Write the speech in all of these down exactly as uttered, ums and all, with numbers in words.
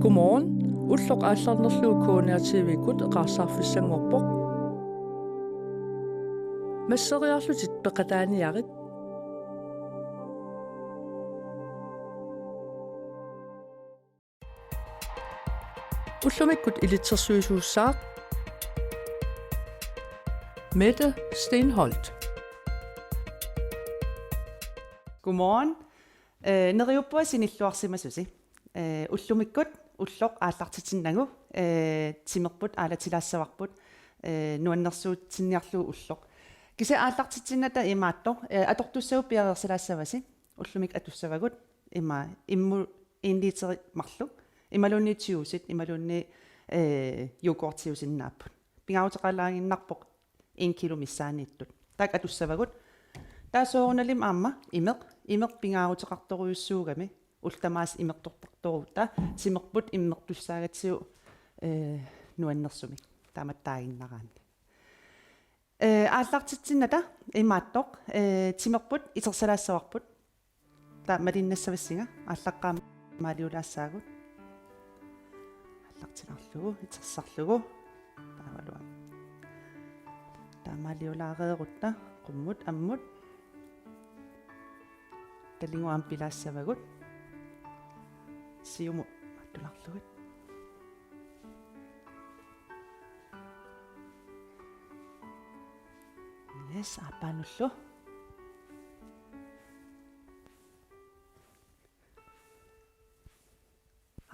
Godmorgen. Ulloq aallarnerlugu K N R T V-kkut eqaarsaarfissanngorpoq. Masseriarlutit peqataaniarit. Ullumikkut ilitsersuisuussaaq Mette Stenholt. Godmorgen. Øh, neriuppunga sinilluarsimasusi. Øh, ullumikkut ulloq aallartitinnagu, øh, timerput aalatilaassavarput, øh, nuannersuutsinniarlugu ulloq. Kisianni aallartitsinnata imaattoq, øh, atortussagut piareersalaassavasi. Ullumikkut atussavagut ima immu en literi marluk. Imaluunniit juicit, imaluunniit, øh, yoghurtiusinnaapput. Pingaaruteqalaaginnarpoq en kilo missaaniittut. Taakku atussavagut. Taava soorunalimi aamma imeq, imeq pingaaruteqartorujussuugami. Ullut tamaasa imertortartorutta, timerput imertussaagatsigu, øh, nuannersumik. Taamattaaginnaraanni. Øh, aallartitsinnata imaattoq, øh, timerput itersalaassavarput. Taava malinnassavassinga aallaqqaammut imaaliulaassaagut. Aallartilaarlugu, itersarlugu. Taavalu aamma. Taamaaliulaareerutta qummut ammut. Taligut aamma pilaassavagut. Siumut attulaarlugit. Yes, aappaanullu.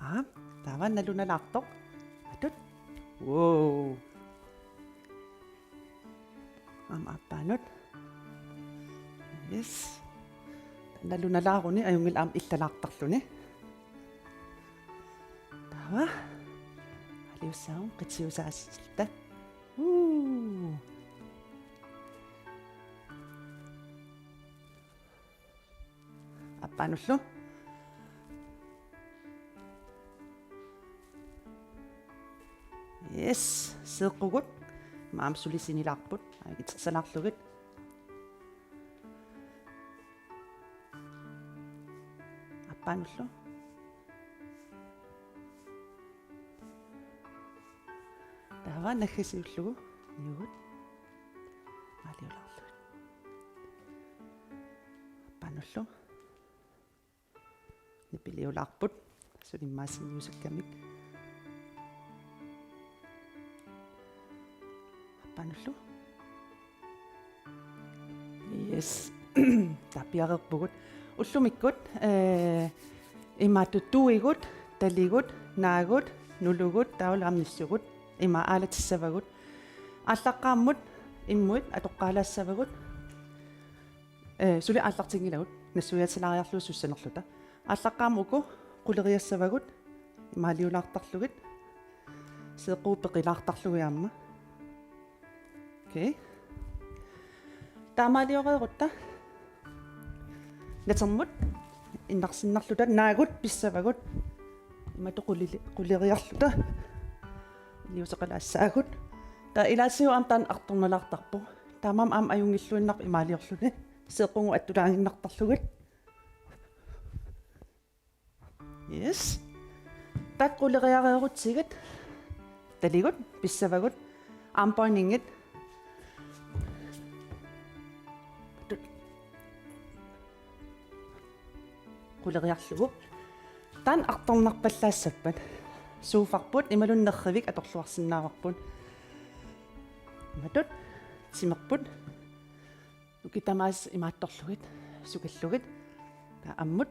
Aa, taava nalunalaartoq. Matut. Wow. Aamma aappaanut. Yes. Nalunalaaruni ajunngilaq aamma illalaartarluni. Taava. Aliussaavun qitiusaasilluta. Uu. Aappaanullu. Yes, seeqqugut. Aamma suli sinilaarput. Aa, itersalaarlugit. Aappaanullu. Taava naggasiullugu. Inugut. Maaliulaarlugit. Aappaanullu. Nipiliulaarput. Suli immaqa sinniusakkamik. Aappaanullu. Yes. Taava piareerpugut. Ullumikkut, øh, imaattoq tuigut, taligut, naagut, nulugut, taavalu aamma nissugut. Ima aalatissavagut. Aallaqqaammut immuit atoqqaalaassavagut. Øh, suli aallartinngilagut, nassuiaatilaariarlugu sussanerluta. Aallaqqaammut uku quleriassavagut, imaaliulaartarlugit, seeqqugut peqilaartarlugit aamma. Okay. Taamaalioreerutta. Natermut innarsinnarluta naagut pissavagut. Imatut qulili-, quleriarluta. Iliuuseqalaassaagut. Taava ilaatigut aamma taanna artornalaartarpoq. Taamaammat aamma ajunngilluinnarpoq imaaliorluni. Seeqqugut attulaaginnartarlugit. Yes. Taakku quleriareerutsigit. Taligut, pissavagut. Armbøjningit. Quleriarlugu. Taanna artornarpallaassappat. Sofarput imaluunniit nerrivik atorluarsinnaavarput. Imatut, timerput. Ukit tamaasa imaattorlugit, sukallugit. Taava ammut.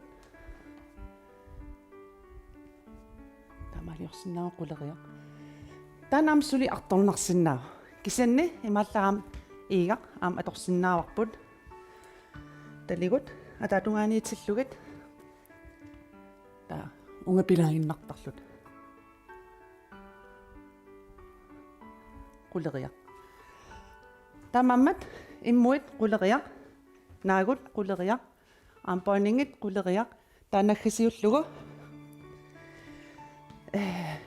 Taamaaliorsinnaavoq quleriaq. Taanna aamma suli artornarsinnaavoq. Kisianni imaallaat aamma iigaq aamma atorsinnaavarput. Taligut, ataatungaaniitillugit. Taava ungapilaaginnartarluta. Quleriaq. Taamaammat immuit quleriaq, naagut quleriaq, armbøjningit quleriaq, taava naggasiullugu. Øh,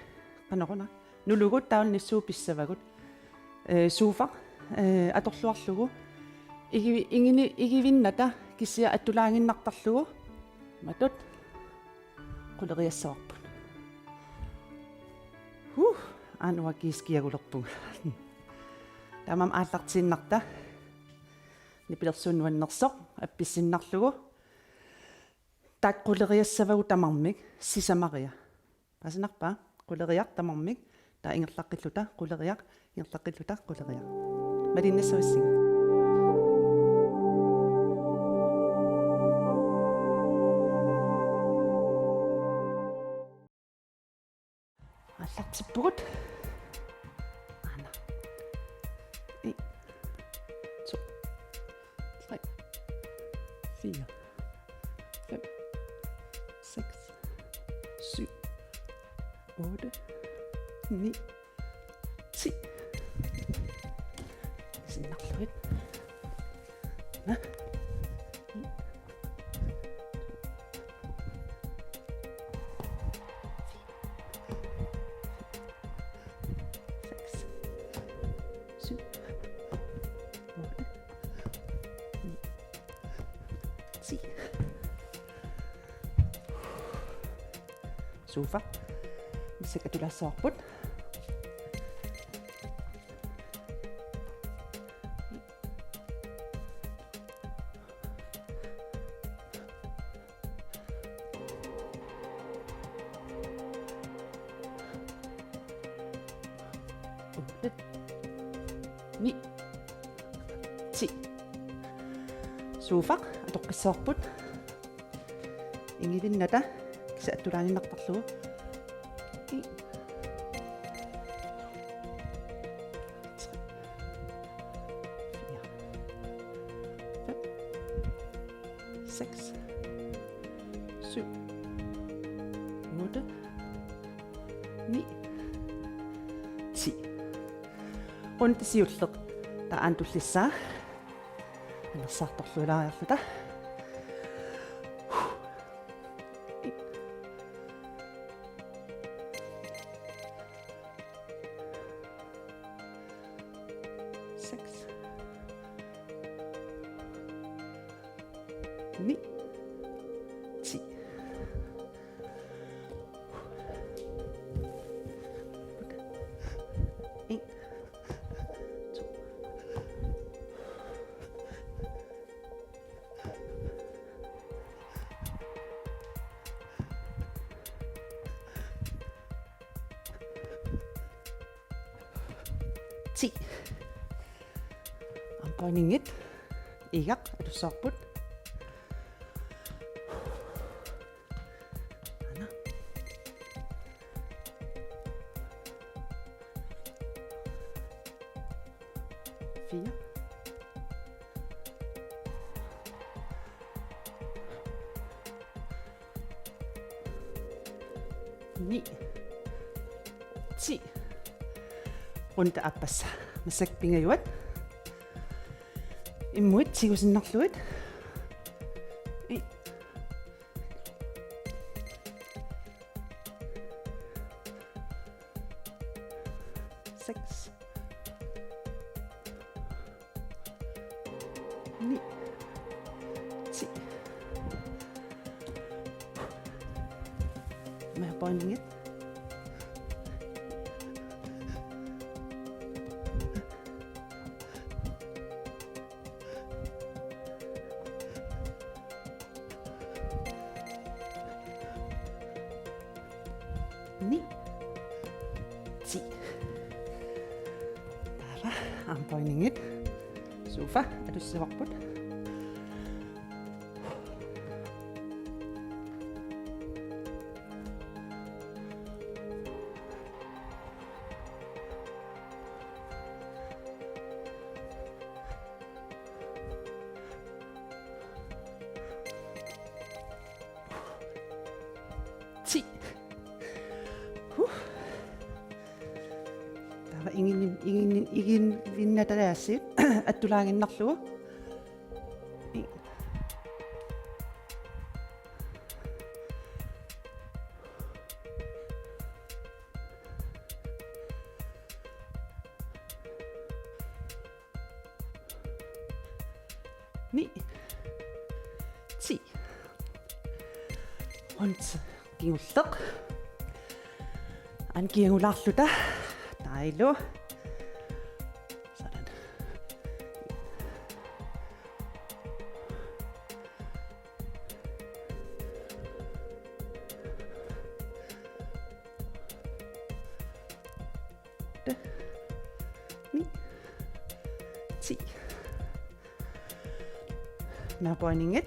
qanoruna. Nulugut taava nissugut pissavagut. Øh, sofa, øh, atorluarlugu. Igivi-, igini-, igivinnata kisianni attulaaginnartarlugu. Imatut. Quleriassavarput. Aana uanga kiisa kiagulerpunga. Taamaammat aallartiinnarta. Nipilersuut nuannersoq appissinnarlugu. Taakku quleriassavagut tamarmik sisamaria. Paasinarpa? Quleriaq tamarmik. Taava ingerlaqqilluta quleriaq, ingerlaqqilluta quleriaq. Malinnassavissinga. Aallartippugut. Aana. En, to, tre, fire, fem, seks, syv, otte, ni, ti. Sinnarluit. Aana. Seks, syv, otte, ni, ti. Sofa. Massakkut atulaassavarput. Otte. Ni. Ti. Sofa atoqqissavarput. Ingivinnata kisianni atulaaginnartarlugu. En. Tre. Fire. Fem. Seks. Syv. Otte. Ni. Ti. Runde siulleq. Taava aana tullissaa. Anersaartorluulaariarluta. Seks. Ni. Ti. En. To. Ti. Armbøjningit. Igaq atussavarput. Aana. Fire. Ni. Ti. Runde aappassaa. Massakkut pingajuat. Immuit tigusinnarlugit. En. Seks. Ni. Ti. Med bøjningit. Ni. Ti. Taava armbøjningit. Sofa atussavarput. Ti. Huh. Taava ingen, ingen, ingen vinnatalaassi attulaaginnarlugu. Ni. Ti. Ondt. Kingulleq. Aana kiagulaarluta. Ailo. Sådan. Otte. Ni. Ti. Maverbøjningit.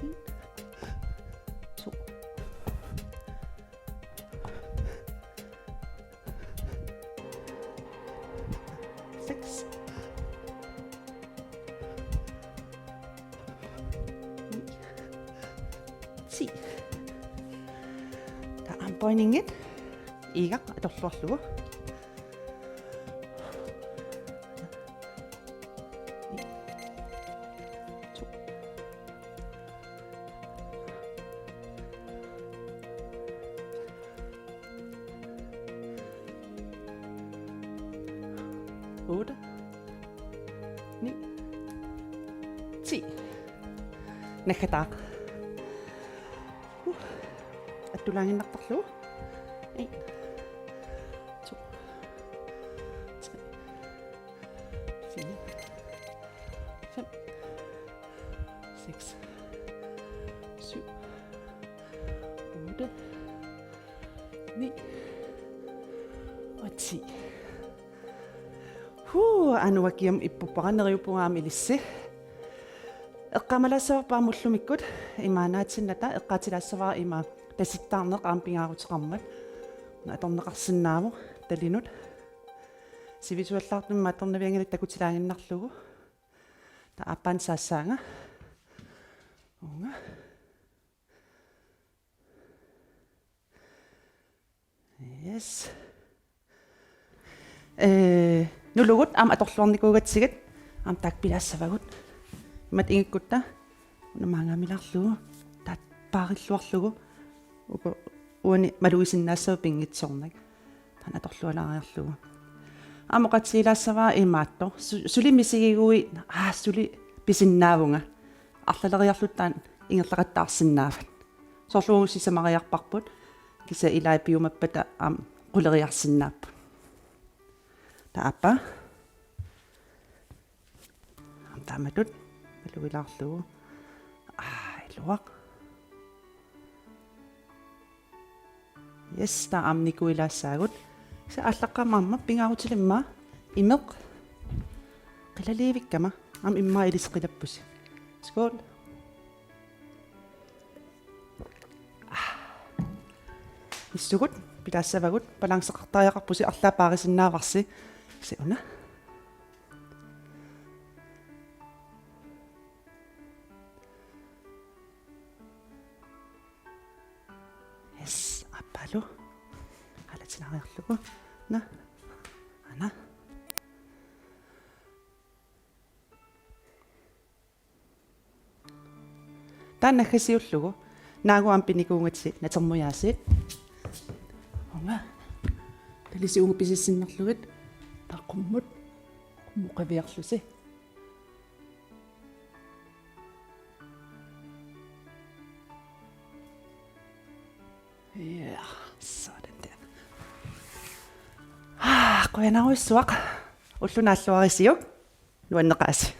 En. To. Seks. Ni. Ti. Taava armbøjningit. Iigaq atorluarlugu. En. To. Otte. Ni. Ti. Naggataaq. Uh. Attulaaginnartarlugu. En. To. Tre. Fire. Fem. Seks. Syv. Otte. Ni. Og ti. Huu, anuakiam ippuppara, neriuppunga aamma ilissi. Eqqaamalaassavara aamma ullumikkut imaannaatinnata, eqqaatilaassavara ima tasittaarneq aamma pingaaruteqarmat. Atorneqarsinnaavoq talinut. Sivisuallaartumik atornavianngilaq takutilaaginnarlugu. Taava aappaanut saassaanga. Uunga. Yes. Ee, nulugut aamma atorluarnikuugatsigit aamma taakku pilaassavagut. Imatut ingikkutta una maanngaanniilaarlugu, taava paarilluarlugu, uku uani malugisinnaassavat pinngitsoornak. Taanna atorlualaariarlugu. Aamma oqaatigilaassavara imaattoq. Su-, suli misigigukku, aa, suli pisinnaavunga. Arlaleriarluta taanna ingerlaqattaarsinnaavat. Soorlu uagut sisamariarparput. Kisianni ilaat piumappata aamma quleriarsinnaapput. Taava aappaa. Aamma taamatut malugilaarlugu. Aa, iluaq. Yes, taava aamma nikuilaassaagut. Kisianni aallaqqaammut aamma pingaarutilik aamma imeq qilaliivikkama. Aamma immaqa ilissi qilappusi. Skål. Issugut, pilaassavagut, balanceqartariaqarpusi, arlaat paarisinnaavarsi. Kisianni una. Yes, aappaalu. Aalatingaariarlugu. Una. Una. Taanna naggasiullugu. Naagu aamma pinikuugatsigit, natermujaasiit. Uunga. Talissi uunga pisissinnerlugit. Taava qummut. Qummut qiviarlusi. Ja, sådan der. Ah, qujanarsuaq. Ulloq naalluarisiuk. Nuanneqaasi.